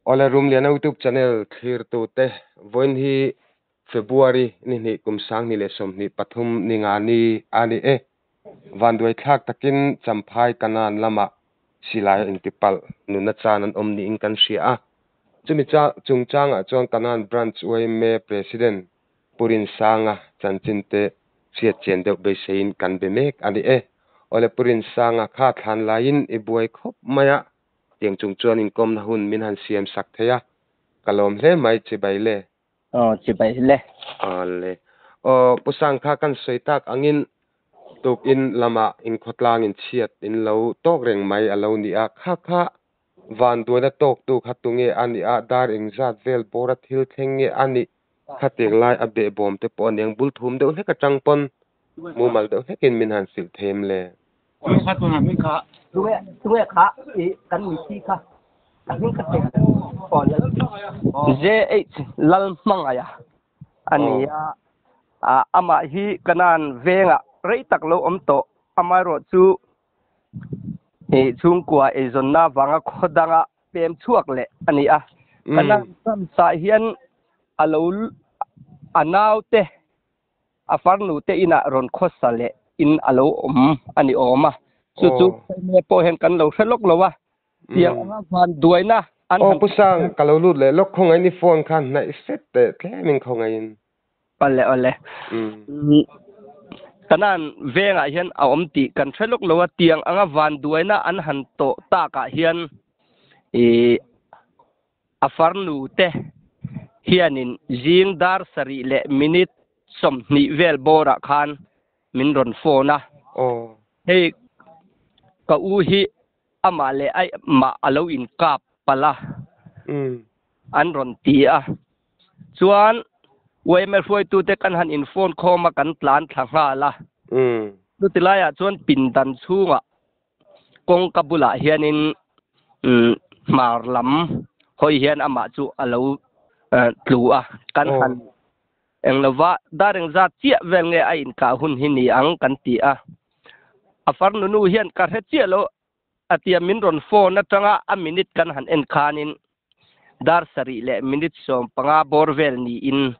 Awle Rumliana YouTube channel thlirtute vawiin hi February ni hnih kum 2023 ni nga ni a ni e. Vanduai thlak takin Champhai Kanan lamah silai a intipalh nunna chan an awm niin kan hria a. Chumi chungchangah chuan Kanan Branch yma President Pu Rinsanga chanchin te hriat chian deuh beiseiin kan be mek a ni e. Awle Pu Rinsanga kha thlan laiin i buai khawp mai a. Tiang chung chuan inkawmna hun min han siam sak thei a, ka lawm hle mai chibai le. Aw chibai le. Aw le. Aw Pu Sangkha kan sawi tak angin tukin lamah inkhawtlang inchhiat in lo tawk reng mai a lo ni a, kha kha vanduaina tawktu kha tunge a nih a, dar engzat vel bawra thil thleng nge a nih khatiang lai a behbawm te pawh a niang bul thum deuh hlek atang pawn mumal deuh hlekin min han hrilh thei em le? JH Lalhmangaia a ni a, amah hi Kanan vengah rei tak lo awm tawh, amaherawhchu chhungkua eizawnna avanga khaw danga pem chhuak leh a ni a. Kanan ramsah hian a lo a naute A farnu te inah rawn khawsa leh in a lo awm a ni awm a, chu chu Saime pawh hian kan lo hre lawk lo a, tiang anga van duaina an han. Aw Pu Sang, ka lo lut leh lawk, khawngaihin i phone khan hnaih hret teh tlemin khawngaihin. Awle awle. Kanan vengah hian a awm tih kan hre lawk lo a, tiang anga van duaina an han tawh takah hian ih A farnu te hianin zing dar sarih leh minute 20 vel bawrah khan min rawn phone a. Hei ka u hi amah leh aihmah a lo inkap palh a, an rawn ti a. Chuan yma hruaitute kan han in phone khawm a, kan tlan thla nghal a. Chuti laiah chuan pindan chhungah kawngka bulah hianin hmar lam hawi hian amah chu a lo tlu a, kan han eng lova dar engzat chiah vel nge a inkah hun hi ni ang kan ti a, a farnu nu hian ka hre chiah lo a tia min rawn phone atanga a minute kan han en khanin dar sarih leh minute 15 bawr vel niin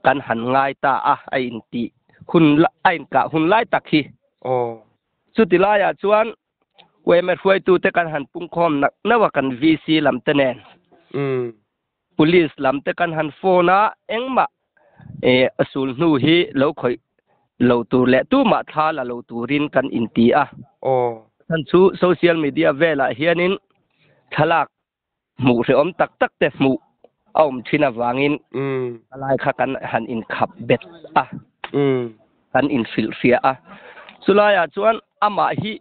kan han ngai ta a, a intih hun a inkah hun lai tak hi. Chuti laiah chuan yma hruaitute kan han pungkhawm nak nauh a kan VC lam te nen. Police lam te kan han phone a, engmah a sul hnu hi lo khawih lo tur leh tumah thla la lo turin kan inti a. Chhan chu social media velah hianin thlalak hmuh hrehawm tak tak te hmuh a awm thin avangin a lai kha kan han inkhap bet a, kan inhrilhhria a. Chulaiah chuan amah hi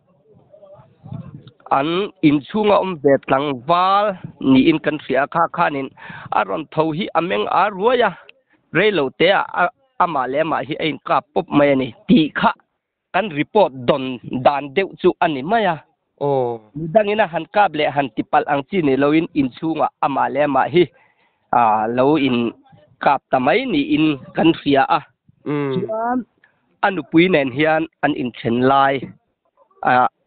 an inchhunga awm ve tlangval niin kan hria a, kha khanin a rawn tho hi a meng ar ruai a, reilo teah amah leh amah hi a inkap pawp mai a ni tih kha Kan report dawn dan deuh chu a ni mai a. Midangin a han kap leh han ti palh ang chi ni loin inchhungah amah leh amah hi lo in kap ta mai niin kan hria a. Chuan a nupui nen hian an inthen lai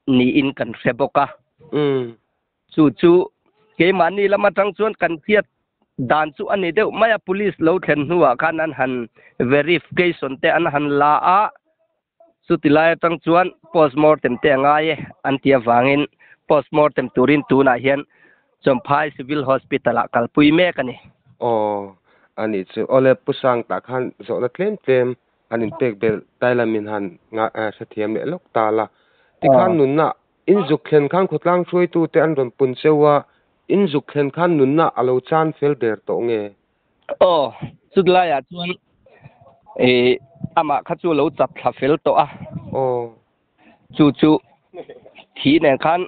niin kan hre bawk a. Chu chu keimahni lam atang chuan kan hriat dan chu a ni deuh mai a, police lo thlen hnuah khan an han verification te an han la a, chuti lai atang chuan postmortem te a ngai e an ti avangin postmortem turin tunah hian Champhai Civil Hospital ah kalpui mek a ni. Aw, a nih chu. Awle Pu Sang tah khan zawhna tlem tlem han inpek belh Thailand min han hrethiam leh lawk ta la. Tikhan nunna In zuk thlen khan khawtlang hruaitute an rawn pun cheu a, in zuk thlen khan nunna a lo chan fel der tawh nge? Aw, chutlaiah chuan ih amah kha chu a lo chap thla fel tawh a. Aw. Chu chu thi nen khan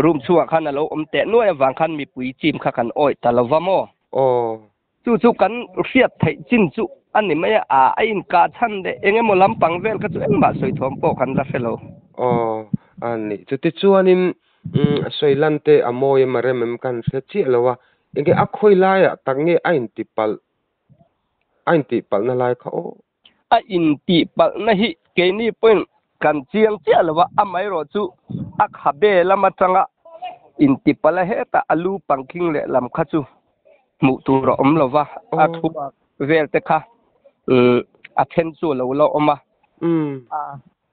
room chhungah khan a lo awm teh nuai avang khan mipui chim kha kan awih ta lo va maw? Aw. Chu chu kan hriat theih chin chu a ni mai a, a inkah chhan leh eng emaw lampang vel kha chu engmah sawi thawm pawh kan la hre lo. Aw, a ni. Chuti chuanin sawi lan te a mawi em a rem em kan hre chiah lo a, enge a khawi laiah tak nge a intipalh, a intihpalhna lai kha aw. A intihpalhna hi keini pawhin kan chiang chiah lo a, amaherawh chu a khabe lam atanga intipalh a hetah a lu pangkhing leh lam kha chu. Hmuh tur a awm lo va, a thluak vel te kha a then chu a lo la awm a.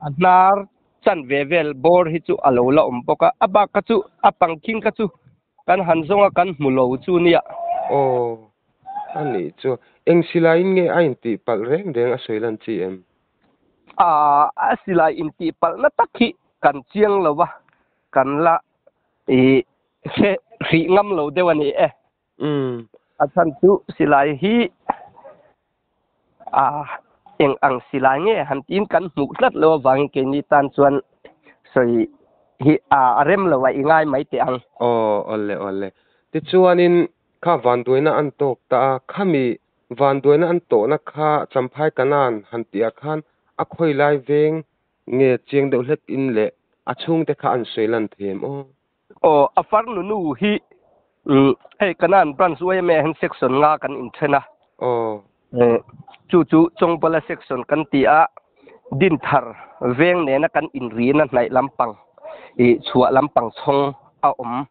A hnar chan ve vel bawr hi chu a lo la awm bawk a, a bak kha chu a pangkhing kha chu kan han zawng a kan hmu lo chu nia. Aw, a nih chu. Eng silaiin nge a intih palh reng reng a sawi lan chi em? A silai intih palhna tak hi kan chiang lo va, kan la I hre hrih ngam lo deuh a ni e. A chhan chu silai hi a eng ang silai nge han tiin kan hmuh tlat lo avangin keini tan chuan sawi hi a rem lo a i ngai mai teh ang. Aw, awle awle. Tichuanin kha vanduaina an tawk ta a, khami vanduaina an tawhna kha Champhai Kanan han tihah khan a khawi lai veng Nge chiang deuh hlek in leh a chhungte kha an sawi lan thei em aw? Aw, a farnu nu hi hei Kanan Branch yma hian section nga kan inthen a. Aw. Chu chu Chawngbawla section kan ti a, Dinthar veng nena kan inrina hnaih lampang ih chhuah lampang chhawng a awm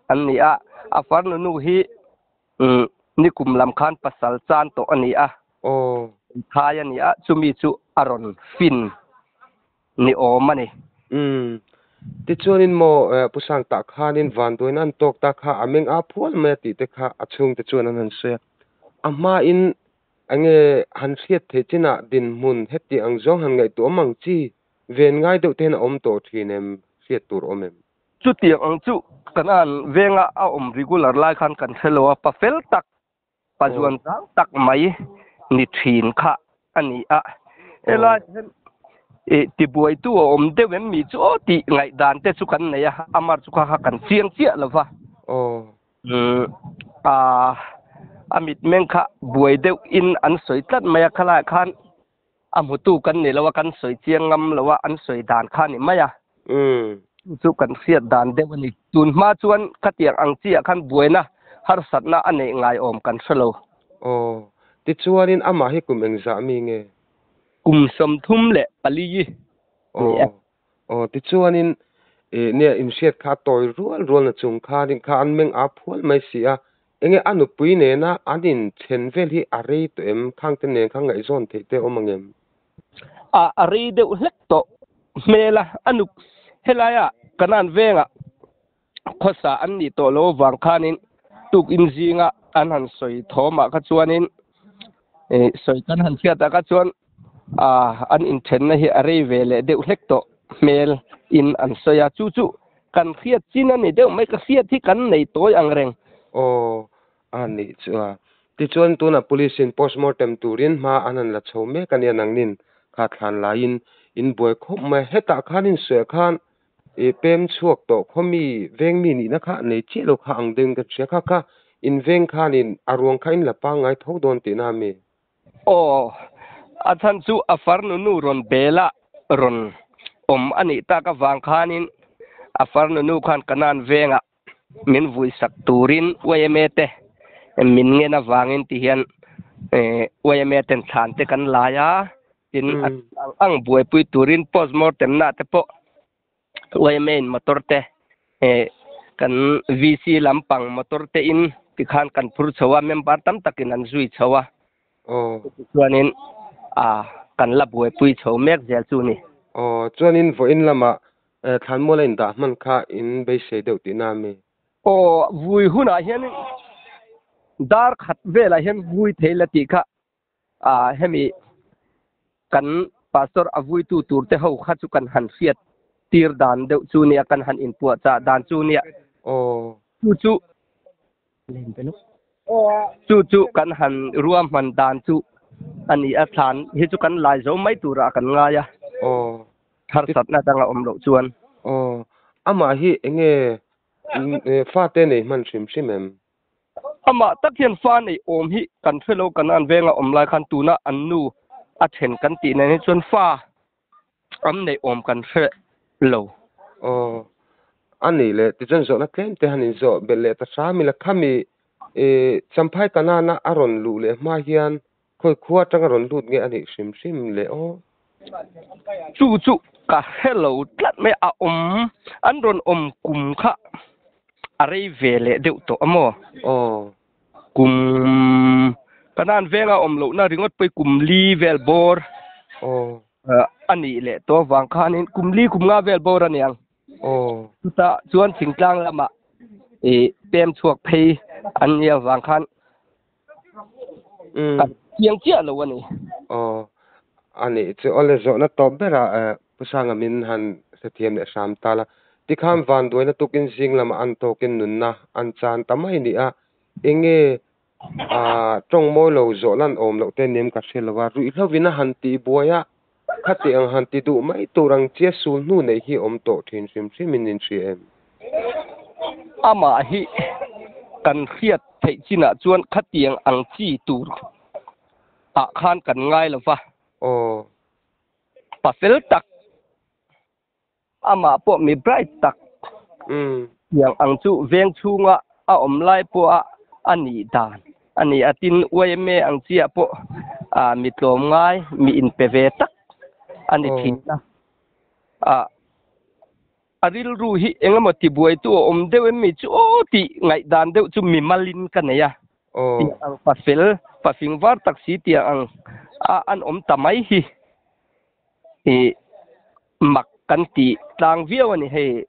an ni a. A farnu nu hi Nikum lam khan pasal chan tawh a ni a. Aw. Thai a ni a, chumi chu a rawn fin ni awm a ni. Umm. Tichuanin maw Pu Sang tah khanin vanduaina an tawk ta kha a meng a phual mai a tih te kha a chhungte chuan an han sawi a. A hmain enge han hriat theih chinah dinhmun heti ang zawng han ngaihtuah awm ang chi ven ngai deuh te hian a awm tawh thin em hriat tur awm em? Chutiang ang chu kan an venga a awm regular lai khan kan hre lo a, pa fel tak, pa zuan zang tak mai ni thin kha a ni a. Helai hian ih tibuaitu a awm deuh em mi chu aw tih ngaihdan te chu kan nei a, amar chu kha kha kan chiang chiah lo va. A mitmeng kha buai deuh in an sawi tlat mai a, khalaiah khan A hmutu kan ni lo a, kan sawi chiang ngam lo a, an sawi dan kha a ni mai a. Chu chu kan hriat dan deuh a ni. Tun hma chuan khatiang ang chiah khan buaina harsatna a neih ngai awm kan hre lo. Aw, tichuanin amah hi kum engzah mi nge? Kum 34 ni e. Aw, aw, tichuanin eh nia inhriat kha a tawi rual rual na chung khanin kha an meng ap hual mai si a, Enge a nupui nena an inthen vel hi a rei tawh em? Khangte nen kha ngaihzawn theih te awm ang em? A a rei deuh hlek tawh hmel a, a nup helaia Kanan vengah khawsa an nih tawh lo avang khanin tukin zinga an han sawi thawmah kha chuanin sawi kan han hriatah kha chuan a an inthenna hi a rei ve leh deuh hlek tawh hmel in an sawi a, chu chu kan hriat chin a ni deuh mai, ka hriat hi kan nei tawi ang reng. Aw, a nih chu a. Tichuan tunah police in postmortem turin hma an han la chho mek a nia nangnin kha thlan laiin in buai khawp mai a, hetah khan in sawiah khan i pem chhuak tawh khaw mi veng mi nihna kha nei chiah lo kha ang deuhin ka hria kha kha in veng khanin a ruang kha in la pangngai tho dawn tihna a mi? Aw, a chhan chu a farnu nu rawn bela rawn awm a nih tak avang khanin a farnu nu khan Kanan vengah min vuisak turin yma te min ngen avangin ti hian yma ten thlan te kan lai a, tin a ang ang buaipui turin postmortem na te pawh yma in motor te kan VC lampang motor te in tikhan kan phur chho a, member tam takin an zui chho a, chuanin kan la buaipui chho mek zel chu ni. Aw, chuanin vawiin lamah thlanmual a indah hman kha in beisei deuh tihna a mi? Aw, vui hunah hian dar khat velah hian vui thei la tih kha Hemi kan pastor a vuitu tur te ho kha chu kan han hriat tir dan deuh chu nia, kan han inpuahchah dan chu nia. Chu chu chu chu kan han ruahman dan chu a ni a, thlan hi chu kan lai zo mai turah kan ngai a, harsatna danga awm loh chuan. Aw, amah hi enge fate nei hman hrim hrim em? Amah tak hian fa nei awm hi kan hre lo, Kanan venga awm lai khan tuna an nu a then kan tih nen hi chuan fa an nei awm kan hre lo. Aw, a nih leh tichuan zawhna tlem te han inzawh belh leh ta hram ila khami Champhai Kanana a rawn luh leh hma hian khawi khua atanga rawn lut nge a nih hrim hrim le aw. Chu chu ka hre lo tlat mai a awm an rawn awm kum kha a rei ve leh deuh tawh a maw? Aw. Kum Kanan venga awm lohna ringawt pawh hi kum li vel bawr a nih leh tawh avang khanin kum li kum nga vel bawr a ni ang. Chutah chuan thingtlang lamah ih pem chhuak phei an nih avang khan kan chiang chiah lo a ni. Aw, a nih chu awle zawhna tawp berah Pu Sanga min han hrethiam leh hram ta la. Tikhan vanduaina tukin zing lamah an tawkin nunna an chan ta mai ni a, enge tawng mawi lo zawh lan awm loh te nim ka hre lo a, ruihhlovin a han tih buai a, khati ang han ti duh mai tur ang chia sul hnu neih hi awm tawh thin hrim hrim in in hria em? Amah hi kan hriat theih chinah chuan khatiang ang chi tur ah khan kan ngai lo va. Aw. Pa fel tak. Amah pawh mi bright tak tiang ang chu veng chhunga a awm lai pawha a nih dan a ni a. Tin, yma ang chiah pawh mi tlawmngai, mi inpe ve tak a ni thin a. A rilru hi engemaw tibuaitu a awm deuh em mi chu aw tih ngaihdan deuh chu mi malin ka nei a. Tiang ang pa fel, pa fing var tak si tiang ang a an awm ta mai hi. Ih mak kan tih tlang viau a ni hei.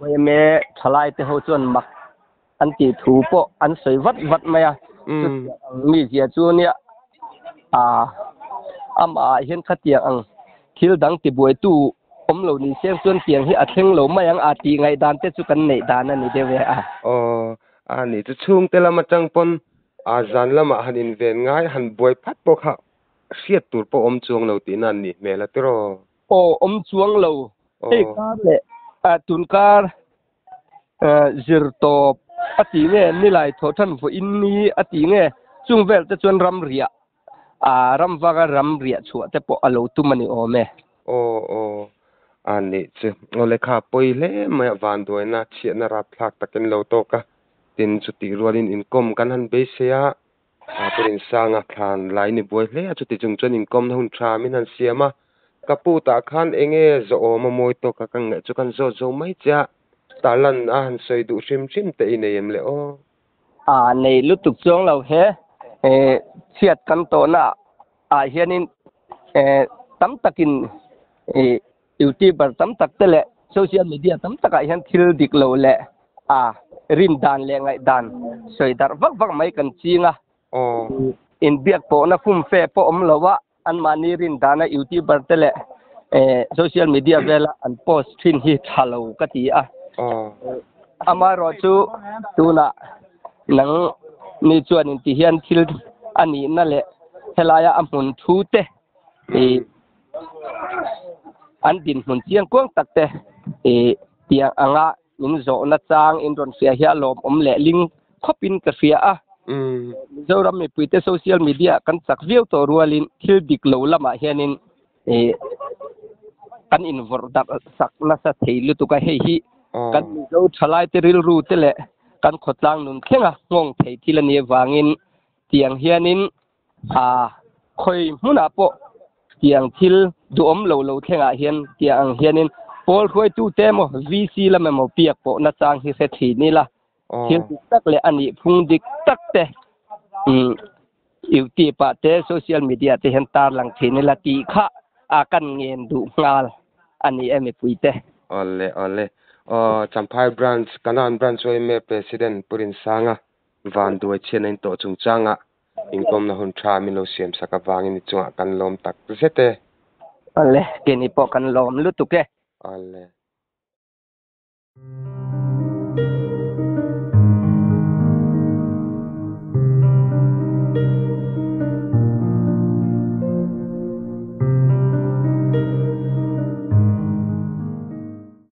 Yma thalai te ho chuan mak an tih thu pawh an sawi vat vat mai a. Chutiang ang mi zia chu nia ah amah ah hian khatiang ang thil dang tibuaitu awm lo ni se chuan tiang hi a thleng lo mai ang a tih ngaihdan te chu kan neih dan a ni deuh e a. Aw a nih chu chhungte lam atang pawn ah zan lamah han inven ngai han buai phat pawh kha Hriat tur pawh awm chuang lo tihna an nih hmel a tiraw? Aw, awm chuang lo. Hei kar leh tun kar zir tawp a ti nge, nilai thawh than vawiin ni a ti nge, chung vel te chuan ram riah, ram vanga ram riah chhuah te pawh a lo tum a ni awm e. Aw, aw, a nih chu. Aw lehkha pawi hle mai a, vanduaina chhiatna rapthlak takin lo tawk a, tin chutih rualin inkawm kan han beisei a, A pu Rinsanga thlan lai ni buai hle a, chuti chung chuan inkawmna hun tha min han siam a, ka pu tah khan enge zawhawm a mawi tawk a ka ngaih chu kan zawt zo mai che a, tarlan a han sawi duh hrim hrim te i nei em le aw? A nei lutuk chuang lo he chhiat kan tawhna ah hianin tam takin Youtuber tam tak te leh social media tam takah hian thil dik lo leh a rin dan leh ngaih dan sawi darh vak vak mai kan ching a. Inbiak pawhna fumfe pawh awm lo a, anmahni rin dana youtuber te leh social media vela an post thin hi tha lo ka ti a. Amaherawhchu tunah nang ni chuan inti hian thil a nihna leh helaia a hmun thu te An dinhmun chiang kuang tak te ih tiang anga min zawhna chang in rawn hria hi a lawmawm leh ling khawpin ka hria a. Mizoram mipuite social media kan chak viau tawh rualin thil dik lo lamah hianin ih kan invawrh darh sak nasa thei lutuk a, hei hi kan Mizo thalaite rilru te leh kan khawtlang nun thlenga nghawng thei thil a nih avangin tiang hianin A, khawi hmunah pawh tiang thil duhawm lo lo thlengah hian tiang ang hianin pawl hruaitute emaw VC lam emaw biak pawh nachang hi hre thin ila, thil dik tak leh a nih phung dik tak te YouTube ah te social media te hian tarlang thin ila tih kha a kan ngen duh nghal a ni e mipuite. Awle awle. Aw Champhai Branch, Kanan Branch yma President Pu Rinsanga Vanduai chhiatna in tawh chungchangah Inkawmna hun tha min lo siam sak avangin i chungah kan lawm tak zet e. Awle, keini pawh kan lawm lutuk e. Awle.